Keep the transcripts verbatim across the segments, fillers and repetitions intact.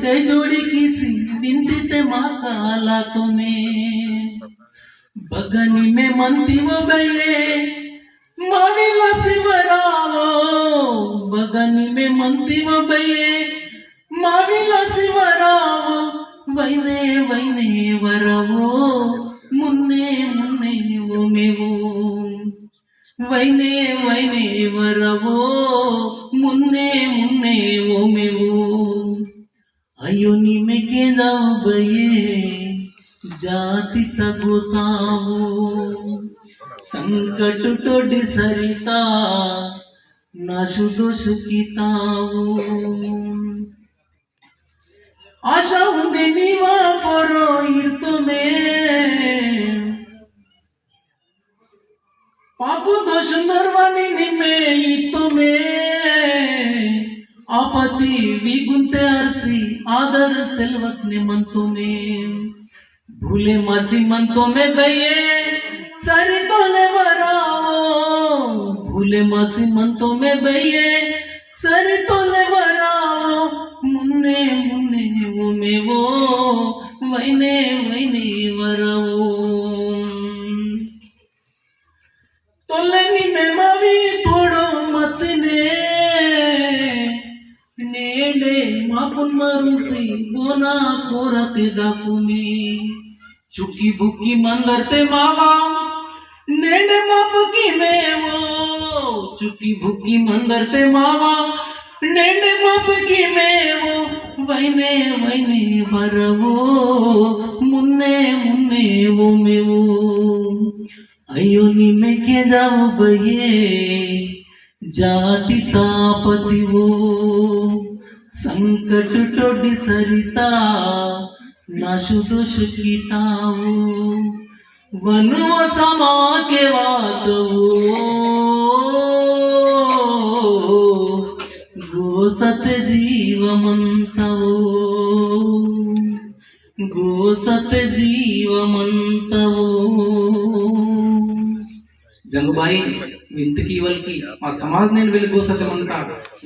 कई जोड़ी किसी विनती ते माका आला तुम्हें। बगनी में मनती वो बये, माविला सिवरावो। बगनी में मनती वो बये, माविला सिवरावो। वैने वैने वरवो, मुन्ने मुन्ने वो मेवो। वैने वैने वरवो, मुन्ने मुन्ने वो मेवो। अयो निमे केंजाव बये, जाति तगो सावो। संकट टोडी सरिता, नाशु दोष कितावो। आशा उंदे नीवा फरो इर्तुमे। पापु दोष नरवानी निमे इतुमे। आपति विगुंते अरसी आदर सेलवत ने मंतुमे। भूले मासी मंतुमे बये, सरी तोले वरावो। भूले मासी मंतुमे बये, सरी तोले वरावो। मुन्ने मुन्ने वो मेवो, वैने वैने वरावो। तोले निमे मावी थोड़ो मतने, नेडे मापुन मरुसी बोना कोरते दाकुमी। चुकी भुकी मंदर ते मावा, नेडे माप की मेवो। चुकी भुकी मंदर ते मावा, नेडे माप की मेवो। वैने वैने बरवो, मुन्ने मुन्ने वो मेवो। अयो निमे केंजाव बये, जाति तापति वो। संकट टोडी सरिता, नाशु दोष कितावो। वनुव समा के वातवो, गो सत जीव मंतवो। गो सत जीव मंतवो। जंगुबाई विनती कीवल की, मा समाज नेन वेले गो सत मंता।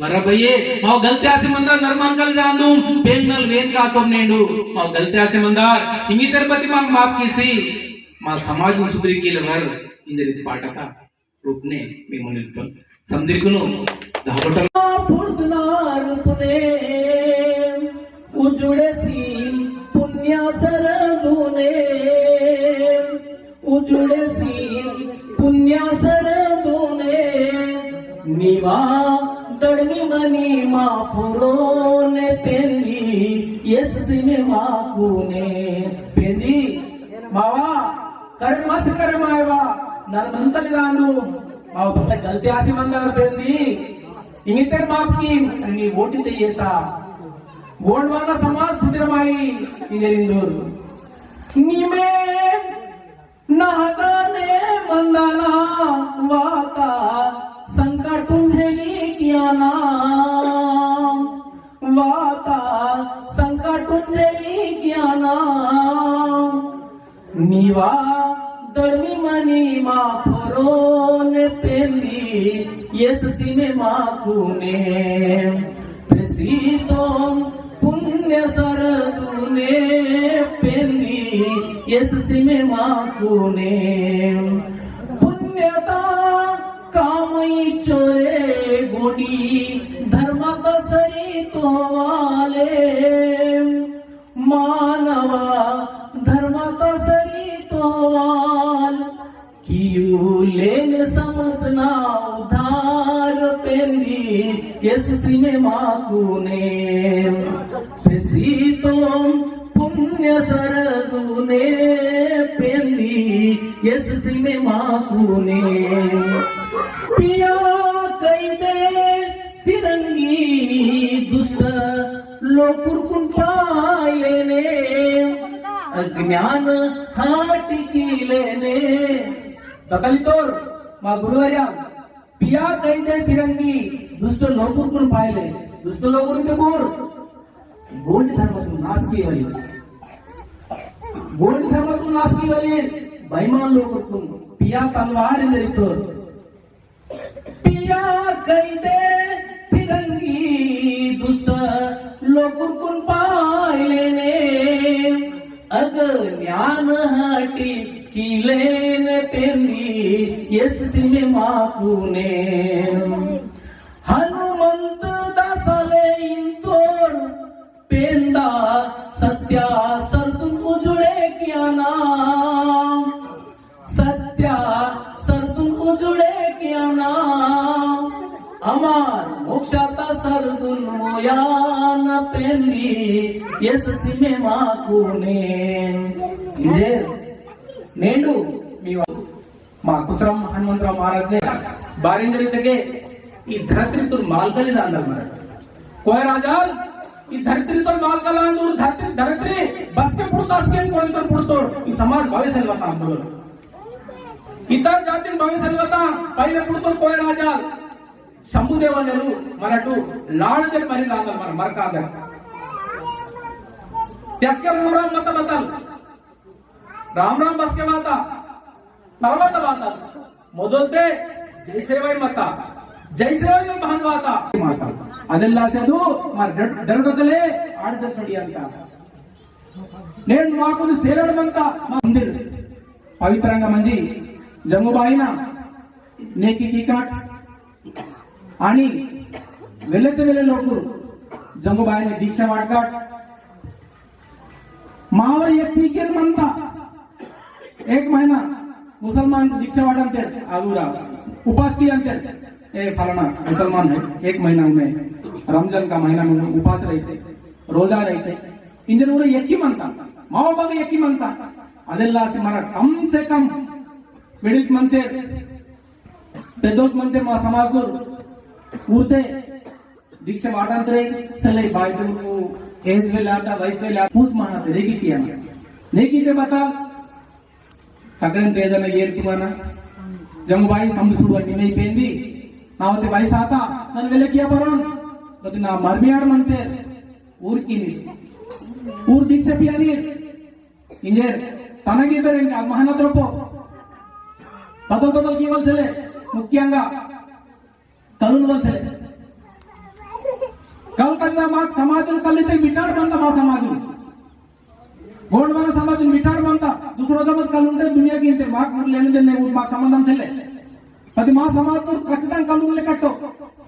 वरा बये, माव गलती आसी मंदा नरमान कल जांदू, पेन नल वेन का तोम नेंडू, माव गलती आसी मंदा, इंगी तेरे पति मांग माफ कीसी, मा समाज में सुधरी कील वर, इंजरी पाटता। रूपने मी मुनितन समदिरकुनु दहबटल फुर्दना रूपने उजुड़े सी पुण्या सरदुने, उजुड़े सी पुण्या सरदुने। निवा दड़नी मनी मा पुरोने पेंदी, यस सिने माकुने पेंदी। मावा करम मस करम आयवा, नल मंतल गांडू, माव पता गलती आसी मंदार पेंदी, इंगितर माफ की, अनि वोटी ते येता। गोंडवाना समाज सुधरमाई, इंजरिंदुर। निमे नहगाने मंदाना वाता, संकटुंझेली कियाना। वाता, संकटुंझेली कियाना। निवा दड़मी मनी मा खोरोन पेंदी, यस सिमे माकुने। प्रेसितोम पुण्य सरदुने पेंदी, यस सिमे माकुने। पुण्यता कामई चोरे गुणी, धर्म कसरी तोवाले। मानवा धर्म कसरी तोवाल, कियू लेन समझना उधार पेंदी, यस सिमे माकुने। प्रेसितोम पुण्य सरदुने पेंदी, यस सिमे माकुने। पिया कैदे फिरंगी दुष्ट लोकुरकुन पायलेने, अज्ञान हाटिकिलेने। तकली तोर, मा गुरुवर्या, पिया कैदे फिरंगी दुष्ट लोकुरकुन पायले, दुष्ट लोकुर के बोर, गोंड धर्म तू नाश की वाली, गोंड धर्म तू नाश की वाली, बेईमान लोकुरकुन, पिया तलवार इंदरी तोर, पिया कैदे फिरंगी दुष्ट लोकुरकुन पा ज्ञान हाटी किलेन पेंदी येस सिमे माकुने। हनुमंत दासले इंतोर पेंदा सत्या सर्दुन उजुड़े कियाना। सत्या सर्दुन उजुड़े कियाना। अमार मोक्षाता सर्दुन मोयान पेंदी येस सिमे माकुने। इंजेर नेंडु मीवा मा कुसरम हनुमंतराव महाराज ने बारेंजरी तके ई धरती तुर मालकली नांदल मरट। कोय राजाल ई धरती तुर मालकल आंदुर धरती, धरती बस के पुड़ता असके कोय तुर पुड़तोर ई समाज भविष्य लता बोलो। इतर जाति भविष्य लता पहले पुड़तोर कोय राजाल शंभुदेवा नेलु मरटू लाड़ दे मरी नांदल मर, मरकादर। त्यासके राम राम मत बतल। राम राम बसके वाता, तरवत वाता, मोदोलते जय सेवाई मता, जय सेवाई बहन वाता। माता, अदेल्ला से दू, मार डर, डर बदले, आड़ से छोड़ी अंता। नेन माकुन सेलर मंता, मंदिर, पवित्रंग मंजी, जंगुबाईना, नेकी की काट, आणि वेलेते वेले लोकुर जंगुबाईने दीक्षा वाटकाट। मावर एक पीकर मनता, एक महीना मुसलमान दीक्षा वाटंते, अधूरा उपास की अंते, ए फलाना मुसलमान है, एक महीना में रमजान का महीना में उपास रहते, रोजा रहते, इंजर उरे एक ही मनता, मावर बाग एक ही मनता। अदेल्ला से मारा कम से कम वेडित मंते पेदोक मंते मा समाज को उर्ते दीक्षा वाटांतरे सले बायतुरकु एज वेलाता, वैस वेला पूस महाना ते रेगी किया। नेकी ते बता, सकरन तेजन येर तुमाना, जंगुबाई संबसुड़ वन्नी नहीं पेंदी, नावते बाई साता, नन वेले किया परोन, बती ना मरमियार मंते, ऊर की नहीं, ऊर दीक्षा पियानी, इंजेर, तनगी तर इनका महाना द्रोपो, बदल बदल कीवल सेले, मुख्यंगा, कलुन वसेले। कल कजा माक समाजुन कलिते मिटार बंद मा समाजुन। गोंडवाना समाजुन मिटार बंद। दूसरा जमत कल उंडे दुनिया की इंते माक मुर लेने देने उत माक संबंधम सेले। पति मा समाज को कचदा कलुन ले कट्टो।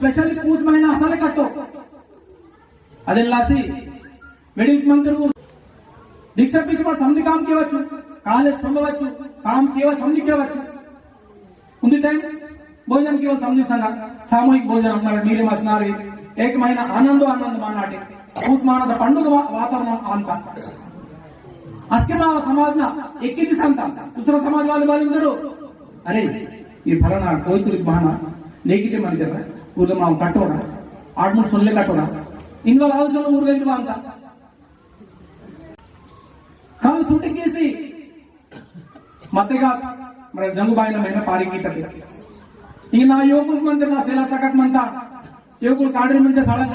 Specially पूस महीना असले कट्टो। अदेन लासी वेडित मंतेर ऊर दीक्षा पीछे पर समधी काम केवच्चु, college सोंदवच्चु, काम केवा समधी केवच्चु। उंदी time भोजन केवल समधी संगा, सामूहिक भोजन हमारा नीरे मसनारी, एक महीना आनंदो आनंद मानाटे, उस मानद पंडुग वा-, वातावरण आंता। असके मा समाज ना एक ही दिशा अंता, दूसरा समाज वाले वाले उंदरो, अरे, ये फलाना कोई तुरित बहाना, लेकिते मंतेर, उर्ग माव कटोरा, आठ मुठ सोल्ले कटोरा, इनवाल आलोचना उर्ग इनवा अंता। कल सुटी कीसी मतेगा मरे जंगुबाईना महीना पारी की तके। इना योगुल मंते मा सेला तकत मंता, योगुल काडरी मंते साला